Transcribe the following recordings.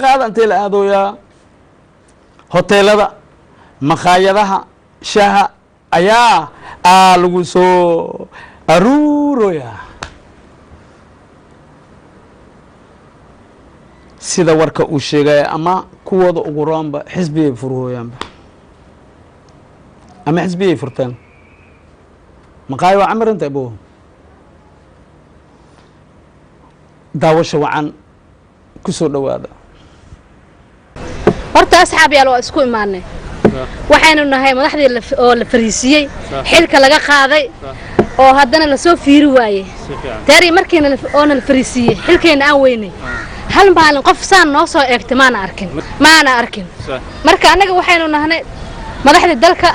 Qaada intee la aadooyaa? Hoteelada, makhaayadaha shaha ayaa lagu soo aruuroyaa. Sida warka uu sheegaya, ama kuwooda ugu roonba xisbiyay furhooyaanba ama xisbiyay furteen. Maqaayo waa camirinta bo. Daawasha wacan, ku soo dhowaada. Horta asxaab yaal, waa isku imaanay. Waxaynu nahay madaxdii oo la fariisiyey, xilka laga qaaday oo haddana lasoo fiiri waayey. Taari markiina oona la fariisiiyey, xilkayna aan weynay, hal maalin qof saan noo soo eegtay maana arkin, maana arkin. Marka annaga waxaynu nahnay madaxdii dalka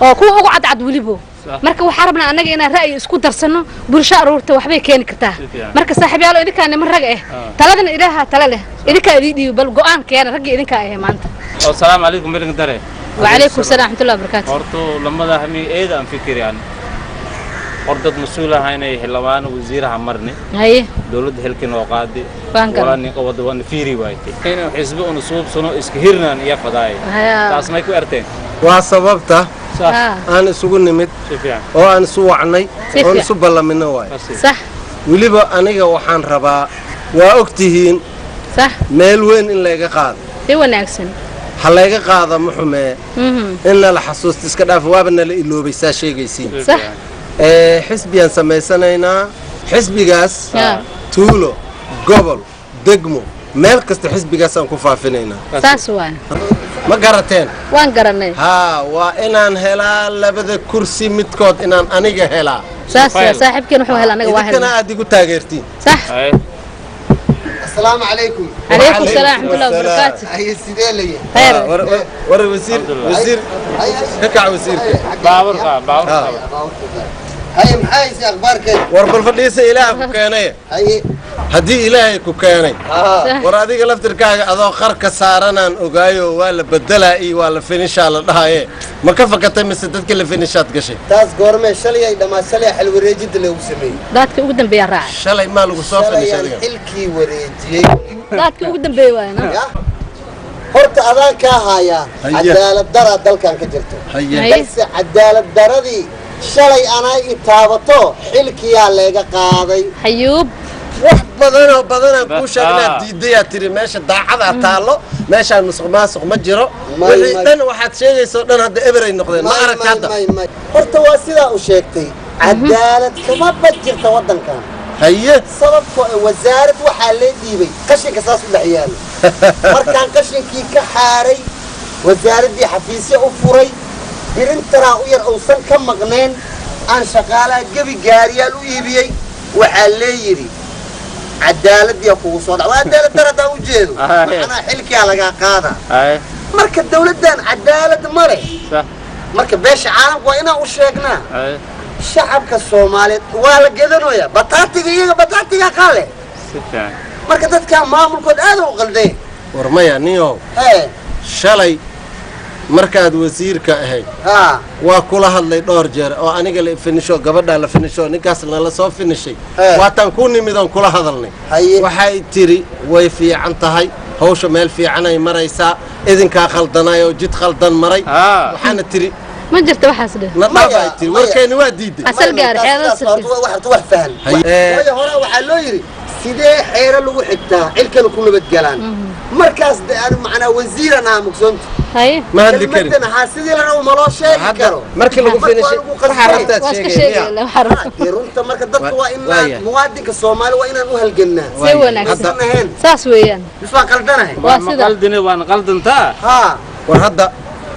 oo kuwa ugu cadcad welibo. Marka waxaa rabnaa annaga inaan ra'yi isku darsanno. Bulsho aruurta waxbay keeni kartaa. Marka saaxiibyaalo, idinkaa niman rag ah, taladana Ilaaha tale leh, idinkaa idin dhiibi. Bal go'aan keena, raggii idinkaa ahe maanta. Asalaamu calaykum, meelin dare. Wacalaykum salaam raxmatullahi wabarakaatu. Horto lamada hami eeda aan fikiriyaan hor dad mas-uul ahaynay, xildhibaan, wasiiraha marni. Haye. Dowladda xilkii noo qaadi. Waan garan. Waa nin qabada, waana fiiri waaytay inuu xisbi una suubsano iska hirnaan iyo fadaay. Taas may ku erteen? Waa sababta aan isugu nimid Si fiican. oo aan isu wacnay Si oon fiican. isu ballamino waay. Weliba aniga waxaan rabaa, waa og tihiin, meel weyn in layga qaado. Si wanaagsan. Ha layga qaado, ma xumee. In nala xasuusto iska dhaaf, waaba nala iloobay saa sheegaysiin. Xisbiyaan samaysanaynaa, xisbigaas tuulo, gobol, degmo, meel kasta xisbigaasaan ku faafinaynaa. Saas waay. Ma garateen? Waan garanay. Haa, waa inaan helaa labada kursi midkood, inaan aniga helaa. Saas waay, saaxiibkeen wuxuu helay anaga waa idinkana helnay. Aad igu taageertiin. Sax. Asalaamu calaykum. Calaykum salaam raxmatullahi wabarakaatu. Haye, sidee la yahay? Khayr. War wasiir, wasiir ka kac, wasiirka. Baaburka, baaburka. Haye, maxaa hayse akhbaarkeeda? War bal fadhiisa, Ilaah ku keenay. Haye. Haddii Ilaahay ku keenay, war adiga laftirkaaga adoo qarka saaranaan ogaayo, waa la bedelaa iyo waa la finishaa la dhahaye, ma ka fakatay mise dadka la finishaad gashay? Taas goormee? Shalay ay dhammaa, shalay xil wareejinta loogu sameeyey. Daadkii ugu dambeeyaa raacay. Shalay maa lagu soo finishay? Shalayaan Adiga xilkii wareejiyey. Daadkii ugu dambeeya waayna. Ya, horta adaan kaa haayaa. Haye. Cadaalad daraa dalkan ka jirto. Haye. Haye. Balse cadaalad daradii shalay anaa i taabato, xilkiyaa leega qaaday. Xayuub. Wax badanoo badanaan kuu sheegnaad diidayaa, tiri meesha daacadaa taallo, meeshaan musuq maasuq ma jiro. May, wixii may. dhan waxaad sheegaysoo dhan hadda eberay noqdeen, ma May, aragta may, hadda? May, may. Horta waa sidaa u sheegtay, cadaalad kama ba jirta waddankan. Haye. Sababtoo ah wasaarad waxaa lee dhiibay qashinka saas u dhex yaalo. Markaan qashinkii ka xaaray, wasaaraddii xafiisyo u furay, birintaraa u yar uusan ka maqnayn, aan shaqaalaha gebi gaariyaal u iibiyey, waxaa lee yidhi cadaaladdiyaa kugu soo dhac. Waa cadaalad dar haddaan u jeedo. Macnaha xilkiyaa lagaa qaadaa. Marka dawladdan cadaalad ma leh. Marka beesha caalamka waa inaan u sheegnaa. Shacabka Soomaaliyeed waa la gadanayaa bataatiga, iyaga bataatiga qale. Si fiican. Marka dadka maamulkood aad u qaldeen. War maya niyow. Hee. Shalay markaad wasiirka ahayd, waa kula hadlay dhowr jeer oo aniga la finisho, gabadhaa la finisho, ninkaas nala soo finishay. Waataan ku nimid oon kula hadalnay. Haye. Waxay tiri way fiican tahay hawsha, meel fiicanay maraysaa, idinkaa khaldanay oo jid khaldan maray. Waxaana tiri Ma jirta waxaas dheh. Na dhaaf ay tiri, warkeeni waa diiday. Asal gaar xeerada. Sidaas horta wax wax fahan. Haye. Waayo hore waxaa loo yidhi sidee xeero lagu xigtaa cilkana ku nabadgalaan. Markaas de aan macnaa wasiiran ah, mugsoonta. Haye. Ma hadli karin. Kelmadan haa sidii la rabo ma loo sheegi Hadda karo. markii lagu Marka waa finishay lagu waxaa qasbay. rabtaad Waa iska sheegay miya? sheegay waxaa rabta. Dee runta marka dadka waa inaan Waaya. muwaadinka Soomaali waa inaan u halgannaa. Si wanaagsan. Qaldanahayn. Saas weeyaan. Bis waa qaldanahay. Waa Ma sida. qaldine, waan qaldantaa. Haa. War hadda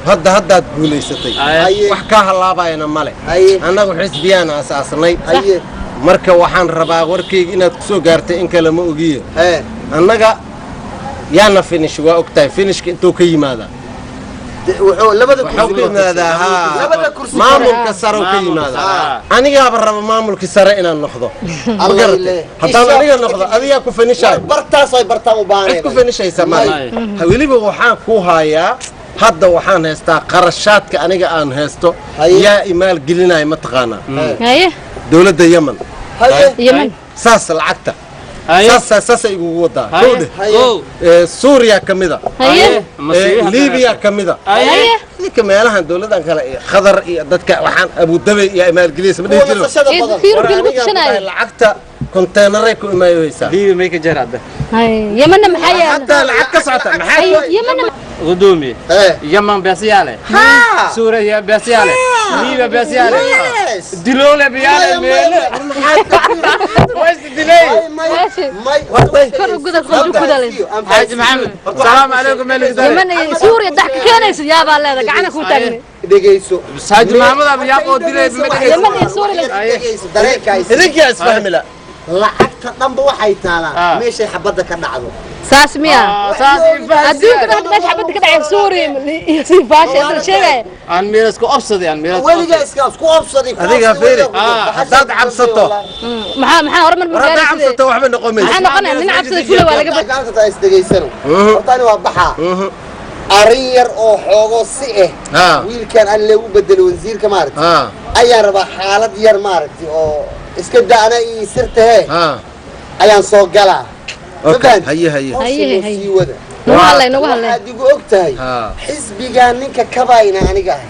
hadda haddaad guulaysatay, Haye. wax kaa halaabayana male. Haye. Annagu xisbiyaan aasaasnay. Haye. Marka waxaan rabaa warkayga inaad ku soo gaartay, in kale ma ogiye. Hee. Annaga yaana finish, waa og tahay finishka intuu ka yimaadaa. Wuxuu labada waxuu ka kursi yimaadaa haa labada kursi. Maamulka sare ka Maamulka yimaadaa. sare. Anigaaba raba maamulkii sare inaan noqdo, ma Allah garatay? ileh. Haddaan aniga noqdo, adigaa ku finishaay. Bartaas ay bartaan u baahneen. Cid ku finishaysa male. May. Weliba waxaan ku hayaa, hadda waxaan haystaa qarashaadka aniga aan haysto. Haye. Yaa imaal gelinaya, ma taqaanaa? Haye. Dowladda Yemen. Haye. Yemen. Saas lacagta Haye. Saasay igugu wadaa. Haye. Kowdhe. Kow. Suuriya ka mida. Haye. Liibiya ka mida. Haye. Ninka meelahan dowladan kale iyo Khadar iyo dadka waxaan Abu Dhabi iyo maalgeliyeysa ma dhihi jiro. Fiiro War lagu anigaan ku tushanayo. dhahay lacagta konteenaray ku imaayeysaa. Liibi may ka jar hadda. Haye, Yemenna maxaa yaala? Hataa lacag ka socota maxaa? Haye, Yemenna. Gudoomiye, Yaman beesiyaale, Suuriya beesiyaale, Liibiya beesiyaale, diloole biyaale meele ways dilay. Kor u guda, kor u guda leh. Xaaji Maxamed, salaamu calaykum, meel gudale. Yemen iyo Suuriya dax ka keenaysa yaabaa leedahay, gacana kuu taagnay. Dhegeyso. Xaaji Maxamed ama yaab oo dilay ma dhegeyso. Yemen iyo Suuriya. Idinkiyaa isfahmila. Lacagta dhanba waxay taalaa Ah. meeshay xabadda ka dhacdo. Saas miya? Saas. Adduunka dhan meesha xabadda ka dhacay Suuriya iyo si faasha inta sheegaya. Aan miiras ku obsaday, aan miiras. Weligaa iska isku obsaday. Adiga fiiri, Ah. haddaad cabsato. Maxaa horumar ma War haddaad gaaraysid? cabsato waxba noqon mayso. Maxaa noqonaya nin cabsada fula waa laga bad. Gacanta is dhegeysano. Horta ani waa baxaa. Arrin yar oo xoogo si ah wiilkan alle u bedelo wasiirka maaragtay ayaan rabaa, xaalad yar maaragtay oo iska da'na iyo sirtahe ayaan soo galaa. Ma Okay, fahanti? haye, haye. Hawsha Haye, loo haye. sii wada. Nagu hadlay, nagu hadlay. Waxaad igu og tahay xisbigaa ninka kabayna aniga ah.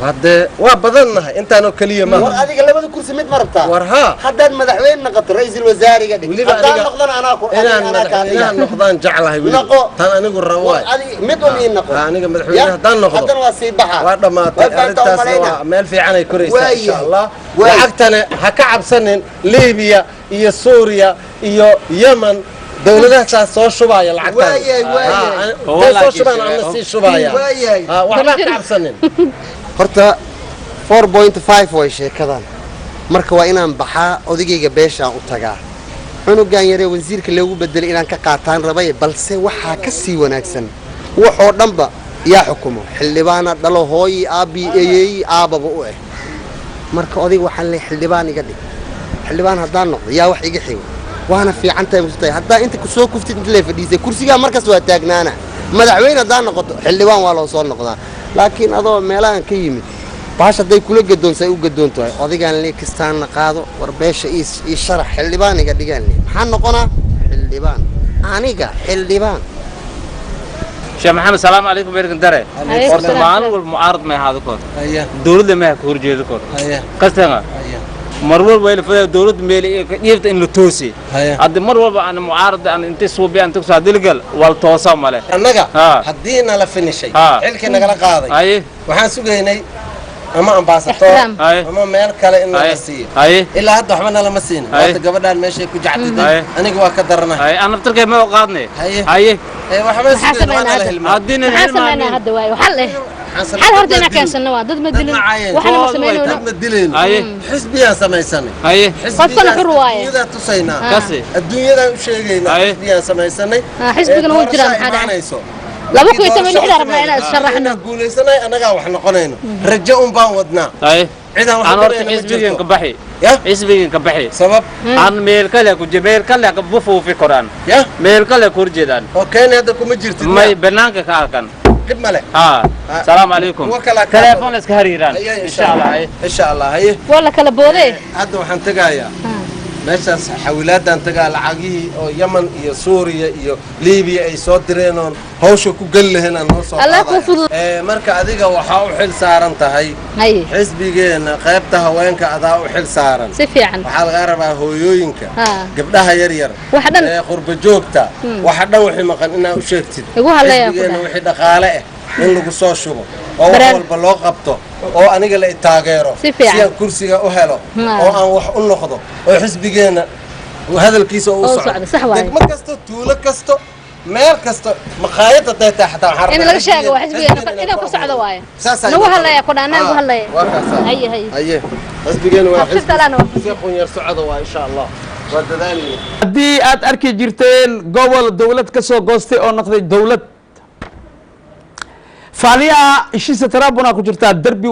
Haddee waa badannahay, intaanoo keliya War maaha. adiga labada kursi mid ma rabtaa? War haa. Haddaad madaxweyne noqoto, ra'iisul wasaariga dhig. Weliba Haddaan aniga- noqdana anaa ku inaan anaa kaa dhiga. madaxweynaha noqdaan jeclahay weliba. Noqo. Tan anigu rabo War waay. adiga mid un ii noqo. Aniga madaxweyne Ya? haddaan noqdo. Haddana waa sii baxaa. Waa dhammaatay Waa fahantaa arrintaasna, umalayna. waa meel fiican ay koraysaa Waayahay. insha Allah. Waay. Lacagtana ha ka cabsanin, Liibiya iyo Suuriya iyo Yemen dowladahaasaa soo shubaya lacagtaada. Waayahay, waayahay. Intay soo shubaan anna sii shubaya. Waayahay. Waxba ha ka cabsanin. Horta 4.5 way sheekadan. Marka waa inaan baxaa, odagayga beeshaan u tagaa, cunugan yaree wasiirka loogu bedelay inaan ka qaataan rabay, balse waxaa ka sii wanaagsan waxoo dhanba yaa xukumo xildhibaana dhalo hooyi aabbii eyeeyi aababa u ah. Marka odayga waxaan leeyahay xildhibaan iga dhig. Xildhibaan haddaan noqdo yaa wax iga xigo, waana fiican tahay mustahay haddaa inta kusoo kuftid inta lee fadhiisay kursigaa markaas waa taagnaana. Madaxweyne haddaan noqoto xildhibaan waa loo soo noqdaa, laakiin adoo meelahan ka yimid bahash hadday kula gadoonsa ay u gadoon tahay. Odagaan lee kistaanna qaado, war beesha ii sharax, xildhibaan iga dhigaan lee. Maxaan noqonaa xildhibaan, aniga xildhibaan. Sheekh Maxamed, salaamu calaykum, beerkan dare. Calaykum Horta salaam. Maalin walba mucaarad may ahaado koor, dowladda may ka horjeedo koor. Qastanga Haya. Mar walba way la fadaa dowladda meel iyo ka dhiibta in la toosi. Haya. Hadda mar walba aan mucaarad aan inta suubi aan tugso hadii gal wal toosa male. Annaga Ha. haddii nala finishay, Ha. xilkii nagala qaaday, waxaan sugaynay ama ambassador Ixtiraam. Haye. ama meel kale in nala siiyo. Ilaa hadda waxba nalama siin. Haye. Waata gabadhaan meeshay ku jacdiday. Haye. Aniga waa ka daranahay. Haye, aan naftarkay ma qaadnay. Haye. Waxba Maxaa sugayn waa samaynaa nala hadda? hilmaamay. Haddii Maxaa samaynaa hadda waaye? Xal eh. Waxaan Xal horta dad inaan ma keensanno waa dad ma Dad dilin. ma caayeen. Waxna ma Kood way samaynayno. Dad ma dilayno. Xisbiyaan samaysanay. Qofkana xur waaye. Adduunyadaa tusaynaa. Kasi. Adduunyadaan u sheegaynaa. Xisbiyaan samaysanay. Xisbigana wuu jiraa, Doorashaa maxaa dhacay? imaanayso. 2016 rabnaa inaan issharaxno. Inaan guulaysanay annagaa wax noqonayno, rajo un baan wadnaa. Cidaan wax Aan horta noqonayno ma xisbigan jirto. ka baxi. Ya. Xisbigan ka baxi. Sabab? Aan meel kale ku meel kale ka bufuufi koraan. Ya. Meel kale ku horjeedaan. Oo keeni hadda kuma jirtid. May, banaanka ka arkan. Dhib male. Ha, salaamu calaykum. Kuwa kale Telefoon la iska hariiraan. Haye, insha Allah, haye. Insha Allah, haye. Waa la kala boodee. Hadda waxaan tegayaa meeshaas xawilaadaan tagaa, lacagihii oo Yaman iyo Suuriya iyo Liibiya ay soo direen oon hawsha ku geli lahayn aan noo soo Allah qaadaya. kuu fudud. Marka adiga waxaa u xil saaran tahay Haye. xisbigeenna qaybta haweenka adaa u xil saaran. Si fiican. Waxaa lagaa rabaa hooyooyinka, gabdhaha yaryar Waxa dhan. ee qurba joogta, waxa dhan wixii maqan inaa u sheegtid. Igu hadlaya ku Xisbigeenna dhahay. wixii dhaqaale ah in lagu soo shubo oo wax walba loo qabto oo aniga la i taageero Si fiican. si aan kursiga u helo oo aan wax u noqdo oo xisbigeenna hadalkiisa uu Oo socdo. socdo, sax waaye. Degmo kasto, tuulo kasto, meel kasto, maqaayad hadday tahay xataa waxaan In rabnaa laga sheego waa xisbigeena xisbigeena inuu ku socdo waaye. Saasaa Nagu inoo hadlaya tahay. ku dhaanaa nagu hadlaya. Waa kaasaa. Haye, haye. Haye, xisbigeena waa Xabsida xisbi alaana waa. si qunyar socda waa insha Allah, waa dadaalayna. Haddii aad arki jirteen gobol dowlad ka soo goostay oo noqday dowlad faaliyaha ishiisa taraabuna ku jirtaa derbi.